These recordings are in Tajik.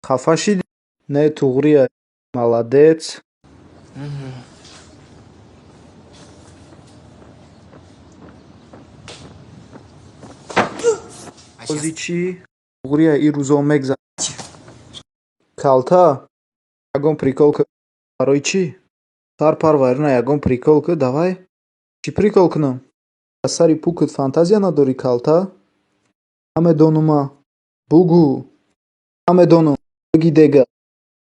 Хафа шидӣ? Не, туғрия. Молодец. Бози чӣ? Туғрия, ин рӯзо мегзарад. Калта, ягон прикол ку. Барои чӣ? Сар пар вайрона, ягон прикол ку, давай. Чӣ прикол кунам? Аз сари пукат фантазия надорӣ, калта? Намедонума. Бугӯ. Намедонам. Биги дега.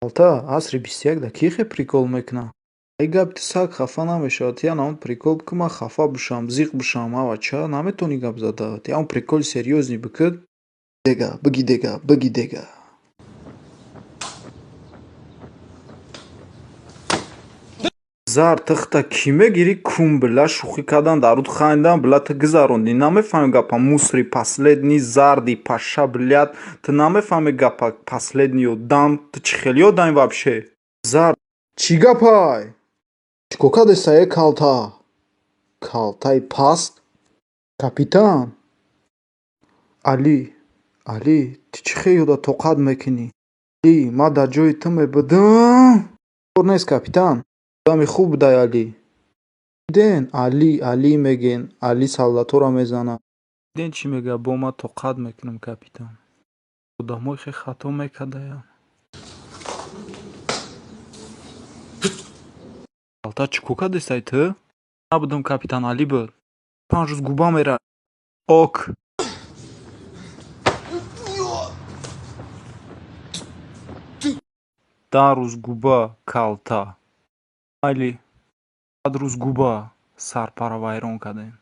Калта, асри 21-да кӣ хе прикол мекунад? Ай гапи ту саг хафа намешавад. Ту янамон прикол бикун, ман хафа бишавам, зиқ бишавам. Ава ча наметавонӣ гап зада. Ту ягон приколи серьёзный бикун. Дега, биги дега, биги дега. Зар тихта кӣ мегирӣ кун, била шӯхӣ кардан, дар рӯд хандан, била ту гузарондӣ. Намефаҳмӣ гапа, мусори последний, зарди паша, блядь. Ту намефаҳмӣ гапа, последний одам. Ту чӣ хели одами вообще? Зар чӣ гапай? Чӣ кор кардеса, э калта? Калтаи паст? Капитан. Алӣ, Алӣ, ту чӣ хел ёда тоқат мекунӣ? Алӣ, ман дар ҷои ту мебудам. Кор нест, капитан. Одами хуб будай Алӣ. Диден, Алӣ, Алӣ мегӯен, Алӣ солдаторо мезанад. Диден чӣ мегӯяд, бо ман тоқат мекунам, капитан. Одамое хе хато мекардаянд. Калта, чӣ кор кардесай ту? Набудам, капитан, Алӣ буд. 5 рӯз губа мера. Ок. 10 рӯз губа, калта. Майли. 100 рӯз губа, сарпара вайрон кардем.